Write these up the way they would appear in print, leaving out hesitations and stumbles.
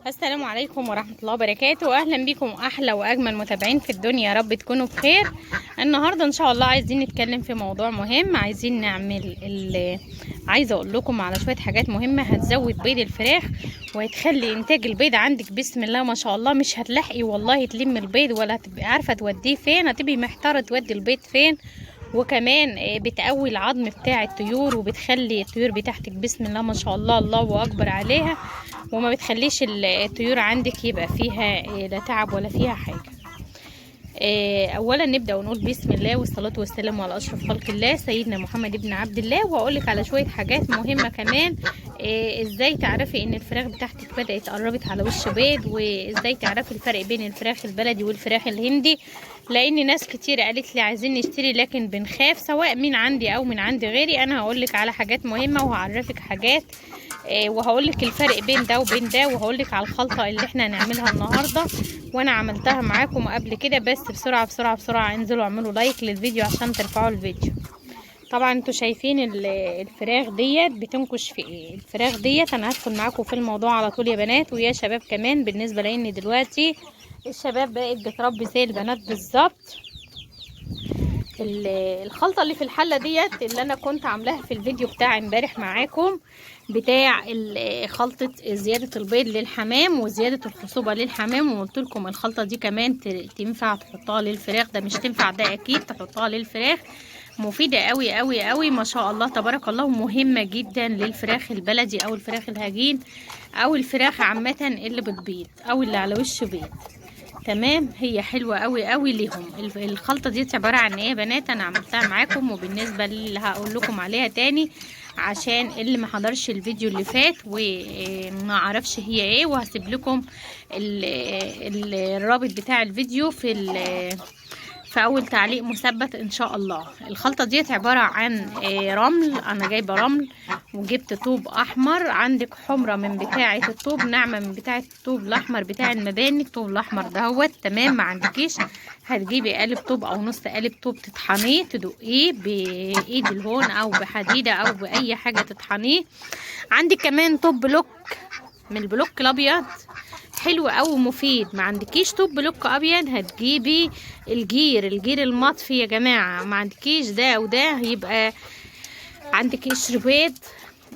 السلام عليكم ورحمة الله وبركاته. أهلا بكم أحلى وأجمل متابعين في الدنيا، يا رب تكونوا بخير. النهاردة إن شاء الله عايزين نتكلم في موضوع مهم، عايزين نعمل عايزة أقول لكم على شوية حاجات مهمة هتزود بيض الفراخ وهتخلي إنتاج البيض عندك بسم الله ما شاء الله. مش هتلحقي والله تلم البيض ولا هتبقي عارفة توديه فين، هتبقي محتارة تودي البيض فين. وكمان بتقوي العظم بتاع الطيور وبتخلي الطيور بتاعتك بسم الله ما شاء الله الله اكبر عليها، وما بتخليش الطيور عندك يبقى فيها لا تعب ولا فيها حاجة. اولا نبدا ونقول بسم الله والصلاة والسلام على اشرف خلق الله سيدنا محمد ابن عبد الله. واقول لك على شوية حاجات مهمة كمان، ازاي تعرفي ان الفراخ بتاعتك بدات قربت على وش بيض، وازاي تعرفي الفرق بين الفراخ البلدي والفراخ الهندي، لان ناس كتير قالت لي عايزين نشتري لكن بنخاف، سواء من عندي او من عند غيري. انا هقول لك على حاجات مهمة وهعرفك حاجات، وهقول لك الفرق بين ده وبين ده، وهقول لك على الخلطة اللي احنا هنعملها النهارده وانا عملتها معاكم قبل كده. بس بسرعة بسرعة بسرعة انزلوا اعملوا لايك للفيديو عشان ترفعوا الفيديو. طبعا انتوا شايفين الفراخ ديت بتنكش في ايه. الفراخ ديت انا هدخل معاكم في الموضوع على طول يا بنات ويا شباب كمان، بالنسبة لان دلوقتي الشباب بقت بتربي زي البنات بالظبط. الخلطة اللي في الحلة ديت اللي انا كنت عاملاها في الفيديو بتاع امبارح معاكم، بتاع خلطه زيادة البيض للحمام وزيادة الخصوبة للحمام، وقلت لكم الخلطة دي كمان تنفع تحطها للفراخ. ده مش تنفع، ده اكيد تحطها للفراخ، مفيدة قوي قوي قوي ما شاء الله تبارك الله، ومهمة جدا للفراخ البلدي او الفراخ الهجين او الفراخ عامة اللي بتبيض او اللي على وش بيض. تمام، هي حلوة قوي قوي ليهم. الخلطة دي عبارة عن ايه يا بنات؟ انا عملتها معاكم، وبالنسبة اللي هقول لكم عليها تاني عشان اللي ما حضرش الفيديو اللي فات وما عرفش هي ايه، وهسيب لكم الرابط بتاع الفيديو في اول تعليق مثبت ان شاء الله. الخلطة ديت عبارة عن رمل، انا جايبه رمل وجبت طوب احمر، عندك حمرة من بتاعه الطوب، ناعمة من بتاعه الطوب الاحمر بتاع المباني، الطوب الاحمر دهوت. تمام، ما عندكيش هتجيبي قالب طوب او نص قالب طوب، تطحنيه تدقيه بايد الهون او بحديدة او باي حاجة تطحنيه. عندك كمان طوب بلوك من البلوك الابيض، حلو قوي ومفيد. ما عندكيش طوب بلوك ابيض هتجيبي الجير المطفي يا جماعة. ما عندكيش ده او ده يبقى عندك قشر بيض،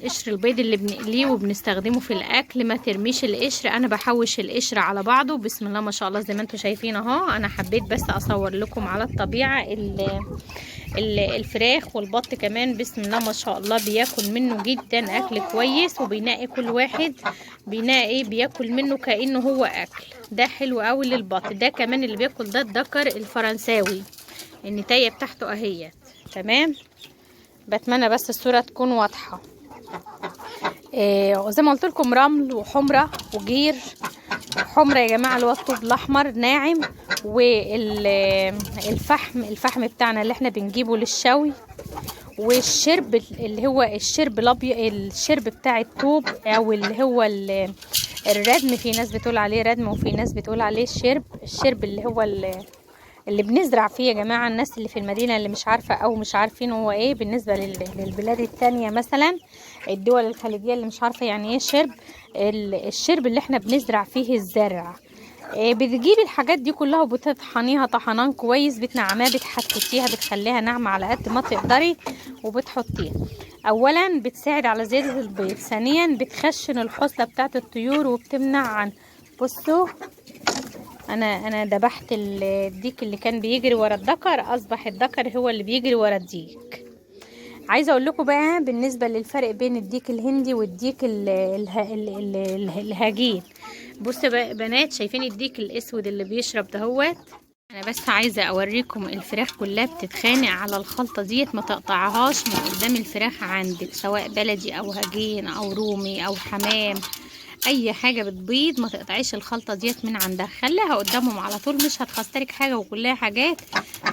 قشر البيض اللي بنقليه وبنستخدمه في الاكل، ما ترميش القشر، انا بحوش القشر على بعضه بسم الله ما شاء الله زي ما انتم شايفين اهو. انا حبيت بس اصور لكم على الطبيعة الفراخ والبط كمان بسم الله ما شاء الله بياكل منه جدا اكل كويس، وبينقي كل واحد بينقي بياكل منه كانه هو اكل. ده حلو قوي للبط. ده كمان اللي بياكل ده الذكر الفرنساوي، النتايه بتاعته اهيت. تمام، بتمنى بس الصورة تكون واضحة. وزي ما قلت لكم رمل وحمره وجير. حمرة يا جماعة اللي هو الطوب الاحمر ناعم، والفحم، الفحم بتاعنا اللي احنا بنجيبه للشوي، والشرب اللي هو الشرب الابيض، الشرب بتاع الطوب او اللي هو الردم، في ناس بتقول عليه ردم وفي ناس بتقول عليه الشرب، الشرب اللي هو اللي بنزرع فيه يا جماعة. الناس اللي في المدينة اللي مش عارفه او مش عارفين هو ايه، بالنسبة للبلاد التانية مثلا الدول الخليجية اللي مش عارفه يعني ايه شرب، الشرب اللي احنا بنزرع فيه الزرع. بتجيبي الحاجات دي كلها وبتطحنيها طحنان كويس، بتنعمها، بتحتتيها، بتخليها ناعمة على قد ما تقدري وبتحطيها. اولا بتساعد على زيادة البيض، ثانيا بتخشن الحصله بتاعت الطيور وبتمنع عن، بصوا انا ذبحت الديك اللي كان بيجري ورا الذكر، اصبح الذكر هو اللي بيجري ورا الديك. عايزه اقول لكم بقى بالنسبة للفرق بين الديك الهندي والديك الهجين. بصوا بقى بنات، شايفين الديك الاسود اللي بيشرب دهوت؟ انا بس عايزه اوريكم الفراخ كلها بتتخانق على الخلطة ديت، ما تقطعهاش من قدام الفراخ عندك، سواء بلدي او هجين او رومي او حمام، اي حاجة بتبيض ما تقطعيش الخلطة ديت من عندها، خليها قدامهم على طول، مش هتخسرك حاجة، وكلها حاجات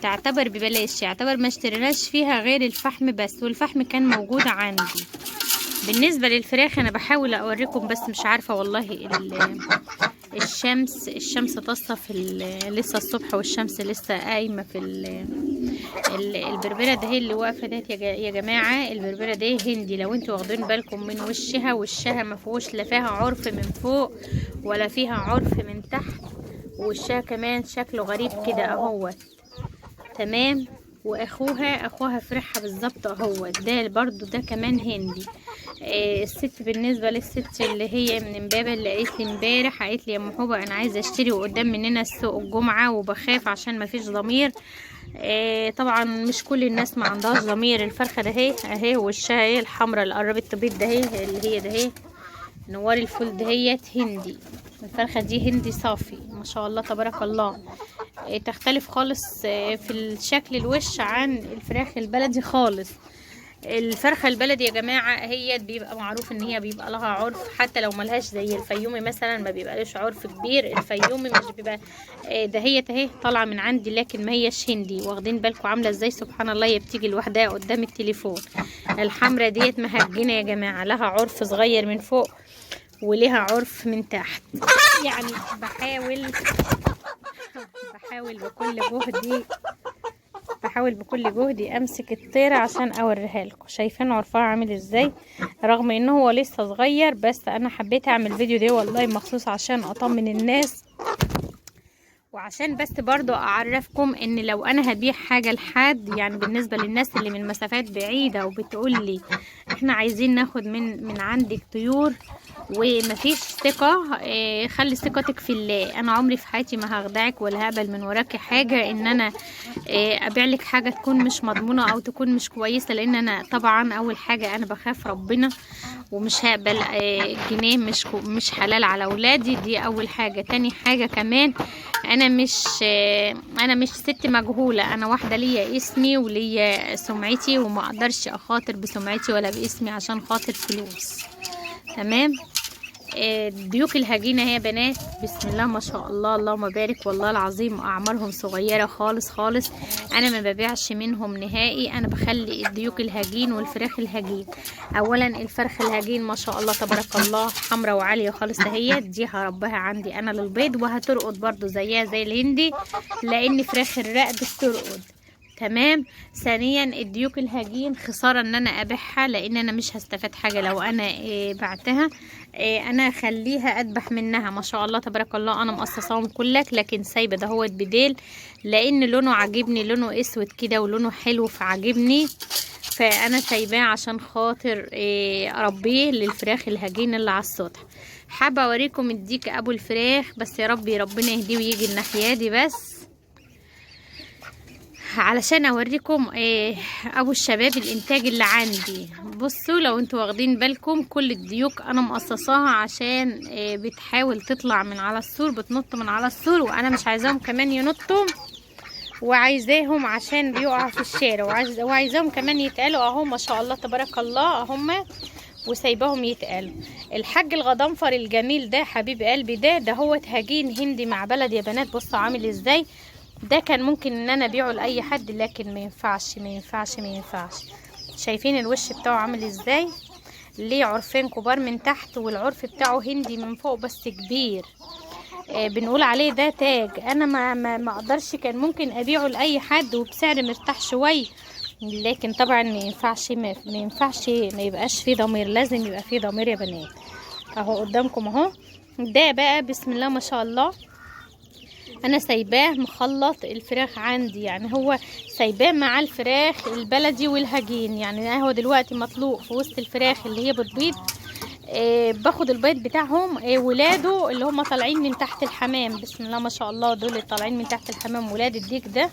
تعتبر ببلاش، يعتبر ما اشتريناش فيها غير الفحم بس، والفحم كان موجود عندي. بالنسبة للفراخ انا بحاول اوريكم بس مش عارفه والله الشمس طاسه في لسه الصبح، والشمس لسه قايمة في البربره ده هي اللي واقفة ديت يا جماعة. البربره دي هندي، لو انتوا واخدين بالكم من وشها، وشها ما فيهوش لا فيها عرف من فوق ولا فيها عرف من تحت، ووشها كمان شكله غريب كده اهوت. تمام. واخوها فرحها بالظبط اهوت، ده برضو ده كمان هندي. الست بالنسبة للست اللي هي من امبابه اللي قالت لي امبارح، قالت لي يا ام حوبه انا عايزه اشتري وقدام مننا السوق الجمعة وبخاف عشان ما فيش ضمير. طبعا مش كل الناس ما عندهاش ضمير. الفرخه ده اهي اهي وشها ايه الحمراء اللي قربت تبيض ده اهي، اللي هي ده اهي نوار الفل دهيت هندي. الفرخه دي هندي صافي ما شاء الله تبارك الله. تختلف خالص في الشكل الوش عن الفراخ البلدي خالص. الفرخه البلدي يا جماعة هي بيبقى معروف ان هي بيبقى لها عرف، حتى لو ملهاش زي الفيومي مثلا ما بيبقالوش عرف كبير. الفيومي مش بيبقى دهيت اهي طالعه من عندي، لكن ما هيش هندي. واخدين بالكم عامله ازاي؟ سبحان الله، هي بتيجي لوحدها قدام التليفون. الحمرة ديت مهجنه يا جماعة، لها عرف صغير من فوق ولها عرف من تحت. يعني بحاول بكل جهدي، بحاول بكل جهدي امسك الطيرة عشان اوريها لكم. شايفين عرفها عامل ازاي؟ رغم انه هو لسه صغير، بس انا حبيت اعمل فيديو ده والله مخصوص عشان اطمن الناس، وعشان بس برضو اعرفكم ان لو انا هبيع حاجة لحد، يعني بالنسبة للناس اللي من مسافات بعيدة وبتقول لي احنا عايزين ناخد من عندك طيور ومفيش ثقة، خلي ثقتك في الله. انا عمري في حياتي ما هخدعك ولا هقبل من وراكي حاجة ان انا ابيع لك حاجة تكون مش مضمونة او تكون مش كويسة، لان انا طبعا اول حاجة انا بخاف ربنا ومش هقبل جنيه مش حلال على اولادي، دي اول حاجة. تاني حاجة كمان انا مش ست مجهولة، انا واحدة ليا اسمي وليا سمعتي، وما اقدرش اخاطر بسمعتي ولا باسمي عشان خاطر فلوس. تمام. ديوك الهجينة هي بنات، بسم الله ما شاء الله اللهم بارك، والله العظيم اعمارهم صغيرة خالص خالص. انا ما ببيعش منهم نهائي، انا بخلي الديوك الهجين والفراخ الهجين. اولا الفرخ الهجين ما شاء الله تبارك الله حمرا وعالية خالص اهي، دي هربها عندي انا للبيض، وهترقد برضو زيها زي الهندي لان فراخ الرقد بترقد. تمام. ثانيا الديوك الهجين خسارة ان انا ابيعها، لان انا مش هستفاد حاجة لو انا بعتها. انا اخليها اذبح منها ما شاء الله تبارك الله، انا مقصصاهم كلك، لكن سايبه دهوت بديل لان لونه عاجبني، لونه اسود كده ولونه حلو فعاجبني، فانا سايباه عشان خاطر اربيه للفراخ الهجين اللي على السطح. حابة اوريكم الديك ابو الفراخ، بس يا ربي ربنا يهديه ويجي الناحية دي بس علشان اوريكم ابو الشباب الانتاج اللي عندي. بصوا لو انتوا واخدين بالكم كل الديوك انا مقصصاها عشان بتحاول تطلع من على السور، بتنط من على السور، وانا مش عايزاهم كمان ينطوا، وعايزاهم عشان بيقعوا في الشارع، وعايزاهم كمان يتقالوا اهو ما شاء الله تبارك الله اهم، وسايباهم يتقالوا. الحاج الغضنفر الجميل ده حبيب قلبي ده هو هجين هندي مع بلد يا بنات. بصوا عامل ازاي، ده كان ممكن ان انا ابيعه لاي حد، لكن ما ينفعش ما ينفعش ما ينفعش. شايفين الوش بتاعه عامل ازاي؟ ليه عرفين كبار من تحت، والعرف بتاعه هندي من فوق بس كبير، بنقول عليه ده تاج. انا ما اقدرش، كان ممكن ابيعه لاي حد وبسعر مرتاح شوية، لكن طبعا ما ينفعش، ما ينفعش ما يبقاش فيه ضمير، لازم يبقى فيه ضمير يا بنات. اهو قدامكم اهو ده بقى بسم الله ما شاء الله، انا سايباه مخلط الفراخ عندي، يعني هو سايباه مع الفراخ البلدي والهجين، يعني هو دلوقتي مطلوق في وسط الفراخ اللي هي بتبيض. باخد البيض بتاعهم، ولاده اللي هم طالعين من تحت الحمام بسم الله ما شاء الله، دول اللي طالعين من تحت الحمام ولاد الديك ده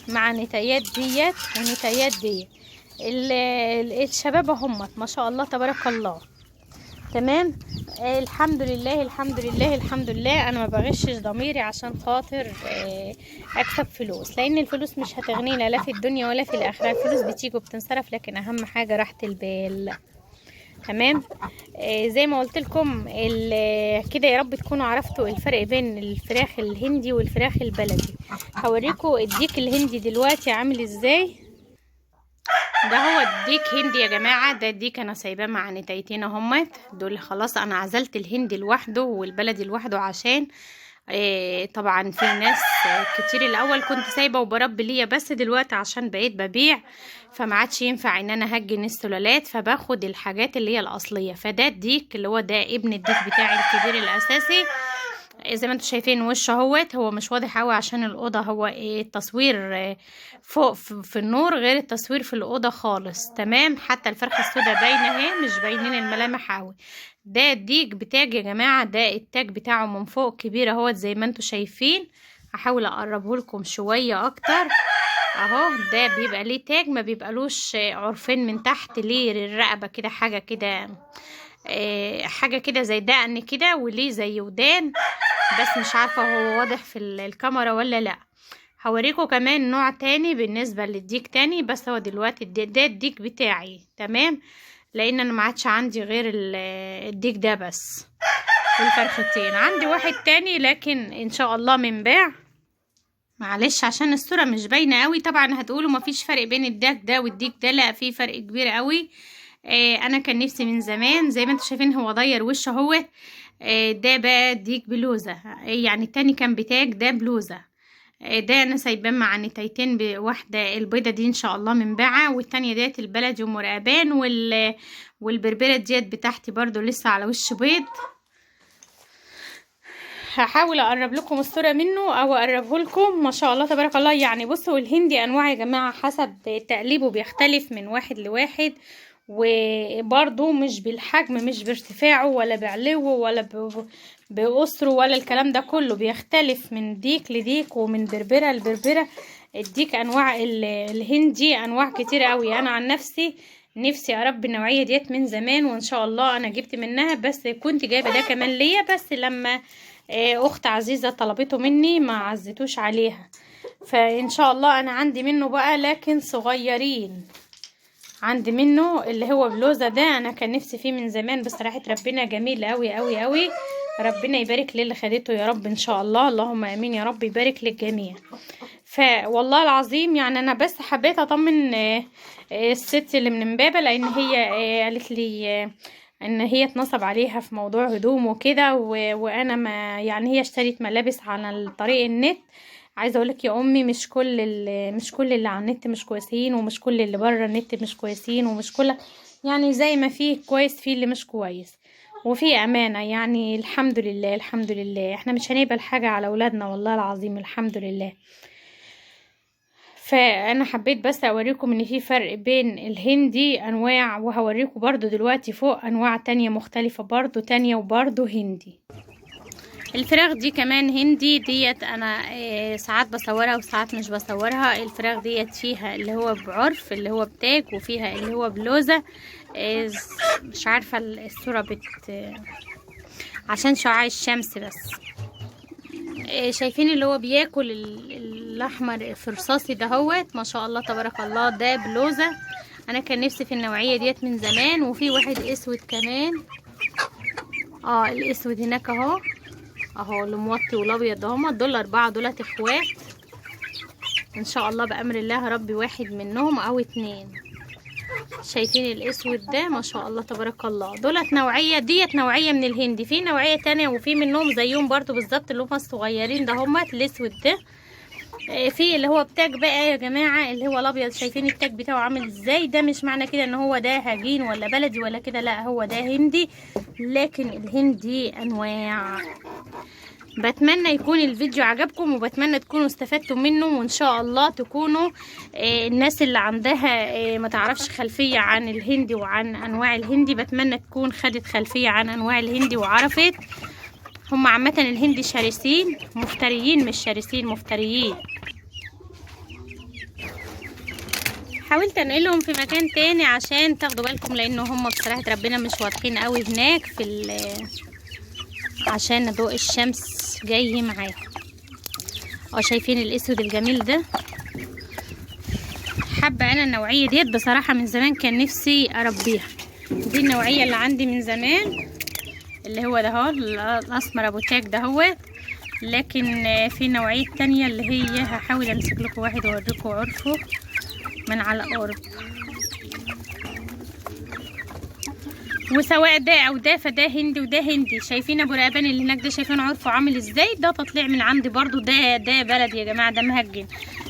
مع نتايات ديت ونتايات ديت. الشباب هم ما شاء الله تبارك الله. تمام. الحمد لله الحمد لله الحمد لله. انا ما بغشش ضميري عشان خاطر اكسب فلوس، لان الفلوس مش هتغنينا لا في الدنيا ولا في الاخرة. الفلوس بتيجي وبتنصرف، لكن اهم حاجة راحة البال. تمام. زي ما قلت لكم كده، يا رب تكونوا عرفتوا الفرق بين الفراخ الهندي والفراخ البلدي. هوريكم الديك الهندي دلوقتي عامل ازاي. ده هو الديك هندي يا جماعة. ده الديك انا سايباه مع نتايتين اهمت دول. خلاص انا عزلت الهندي لوحده والبلدي لوحده، عشان طبعا في ناس كتير. الاول كنت سايبه وبربي ليا، بس دلوقتي عشان بقيت ببيع فما عادش ينفع ان انا هجن السلالات، فباخد الحاجات اللي هي الاصلية. فده الديك اللي هو ده ابن الديك بتاعي الكبير الاساسي. زي ما انتم شايفين وشه اهوت، هو مش واضح قوي عشان الاوضة، هو ايه التصوير فوق في النور غير التصوير في الاوضة خالص. تمام، حتى الفرخه السوداء باينة اهي، مش باينين الملامح قوي. ده الديك بتاج يا جماعة، ده التاج بتاعه من فوق كبير اهوت زي ما انتم شايفين. هحاول اقربه لكم شوية اكتر اهو. ده بيبقى ليه تاج، ما بيبقالوش عرفين من تحت، ليه الرقبة كده حاجة كده، حاجة كده زي دقن كده، وليه زي ودان، بس مش عارفه هو واضح في الكاميرا ولا لا. هوريكم كمان نوع تاني بالنسبة للديك تاني، بس هو دلوقتي ده الديك بتاعي. تمام، لان انا ما عادش عندي غير الديك ده بس والفرختين. عندي واحد تاني لكن ان شاء الله من باع. معلش عشان الصورة مش باينة قوي. طبعا هتقولوا ما فيش فرق بين الديك ده والديك ده، لا في فرق كبير قوي. انا كان نفسي من زمان، زي ما انتم شايفين هو ضير وشه اهوت. ده بقى ديك بلوزة، يعني التاني كان بتاج، ده بلوزة. ده انا سايباه مع نتايتين، بواحدة البيضة دي ان شاء الله من باعه، والتانية ديت البلدي ومرقبان، والبربره ديت بتاعتي برضو لسه على وش بيض. هحاول اقرب لكم الصورة منه او اقربه لكم. ما شاء الله تبارك الله. يعني بصوا الهندي انواع يا جماعة، حسب تقليبه بيختلف من واحد لواحد، وبرضو مش بالحجم، مش بارتفاعه ولا بعلوه ولا بقصره ولا الكلام ده كله، بيختلف من ديك لديك ومن بربره لبربره. الديك انواع، الهندي انواع كتير قوي. انا عن نفسي نفسي اربي النوعية ديت من زمان، وان شاء الله انا جبت منها، بس كنت جايبه ده كمان ليا، بس لما اخت عزيزه طلبته مني ما عزتوش عليها. فان شاء الله انا عندي منه بقى، لكن صغيرين. عندي منه اللي هو بلوزة ده، انا كان نفسي فيه من زمان بصراحة. ربنا جميل قوي قوي قوي، ربنا يبارك للي خدته يا رب ان شاء الله، اللهم امين يا رب، يبارك للجميع. فوالله العظيم يعني انا بس حبيت اطمن الست اللي من امبابه، لان هي قالت لي ان هي اتنصب عليها في موضوع هدوم وكده، وانا ما يعني هي اشترت ملابس على طريق النت. عايزه اقولك يا امي، مش كل اللي على النت مش كويسين، ومش كل اللي بره النت مش كويسين، ومش كل يعني زي ما فيه كويس فيه اللي مش كويس، وفي امانه. يعني الحمد لله الحمد لله، احنا مش هنقبل حاجة على اولادنا والله العظيم، الحمد لله. فانا حبيت بس اوريكم ان في فرق بين الهندي انواع، وهوريكم برضو دلوقتي فوق انواع تانية مختلفة برضو تانية وبرضو هندي. الفراخ دي كمان هندي ديت، انا ساعات بصورها وساعات مش بصورها. الفراخ ديت فيها اللي هو بعرف اللي هو بتاج، وفيها اللي هو بلوزة. مش عارفة الصورة عشان شعاع الشمس بس. شايفين اللي هو بياكل الاحمر الفرصاصي دهوت، ما شاء الله تبارك الله، ده بلوزة. انا كان نفسي في النوعية ديت من زمان. وفي واحد اسود كمان، الاسود هناك اهو، اهو اللي موطي والابيض ده، هما دول اربعة دولت اخوات. ان شاء الله بامر الله هربي واحد منهم او اتنين. شايفين الاسود ده، ما شاء الله تبارك الله. دولت نوعية ديت نوعية من الهندي، في نوعية تانية وفي منهم زيهم برضو بالظبط اللي هما الصغيرين ده، هما الاسود ده. في اللي هو بتاج بقى يا جماعة، اللي هو الابيض، شايفين التاج بتاعه عامل ازاي. ده مش معنى كده ان هو ده هجين ولا بلدي ولا كده، لا هو ده هندي، لكن الهندي انواع. بتمنى يكون الفيديو عجبكم، وبتمنى تكونوا استفدتوا منه، وان شاء الله تكونوا الناس اللي عندها ما تعرفش خلفية عن الهندي وعن انواع الهندي، بتمنى تكون خدت خلفية عن انواع الهندي وعرفت. هم عامة الهندي شرسين مفتريين، مش شرسين مفتريين. حاولت انقلهم في مكان تاني عشان تاخدوا بالكم، لان هم بصراحة ربنا مش واضحين قوي هناك في عشان ضوء الشمس جاي معاهم. شايفين الاسود الجميل ده. حابة انا النوعية ديت بصراحة، من زمان كان نفسي اربيها. دي النوعية اللي عندي من زمان، اللي هو ده اهو الاسمر ابو تاج ده هو. لكن في نوعية تانية اللي هي هحاول امسك لكم واحد واوريكم عرفه من على قرب. وسواء ده او ده فده هندي وده هندي. شايفين ابو رقبان اللي هناك ده؟ شايفين عرفه عامل ازاي؟ ده تطليع من عندي برضو، ده بلدي يا جماعة، ده مهجن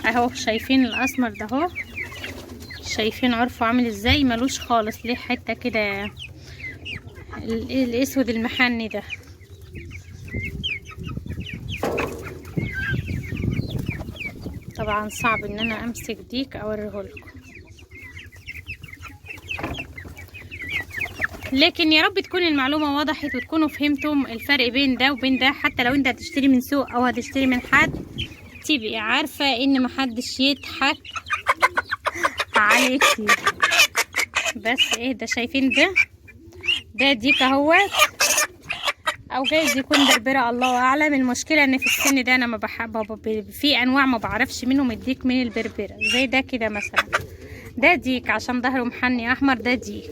اهو. شايفين الاسمر ده اهو، شايفين عرفه عامل ازاي؟ ملوش خالص ليه حتة كده الاسود المحني ده. طبعا صعب ان انا امسك ديك اوريهولكم، لكن يا رب تكون المعلومة وضحت وتكونوا فهمتم الفرق بين ده وبين ده. حتى لو انت هتشتري من سوق او هتشتري من حد، تبقي عارفة ان محدش يضحك عليكي. بس ايه ده؟ شايفين ده؟ ده ديك اهوت، او جايز يكون بربرة، الله اعلم. المشكلة ان في السن ده انا ما بحب، في انواع ما بعرفش منهم الديك من البربرة، زي ده كده مثلا. ده ديك عشان ظهره محني احمر، ده ديك.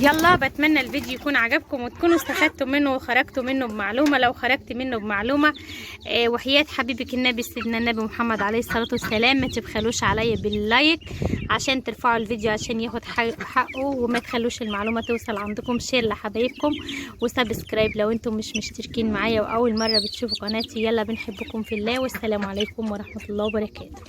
يلا بتمنى الفيديو يكون عجبكم وتكونوا استفدتوا منه وخرجتوا منه بمعلومة. لو خرجت منه بمعلومة وحياة حبيبك النبي سيدنا النبي محمد عليه الصلاة والسلام، ما تبخلوش عليا بال like عشان ترفعوا الفيديو عشان ياخد حقه، وما تخلوش المعلومة توصل عندكم. share لحبايبكم و subscribe لو انتم مش مشتركين معايا واول مرة بتشوفوا قناتي. يلا بنحبكم في الله، والسلام عليكم ورحمة الله وبركاته.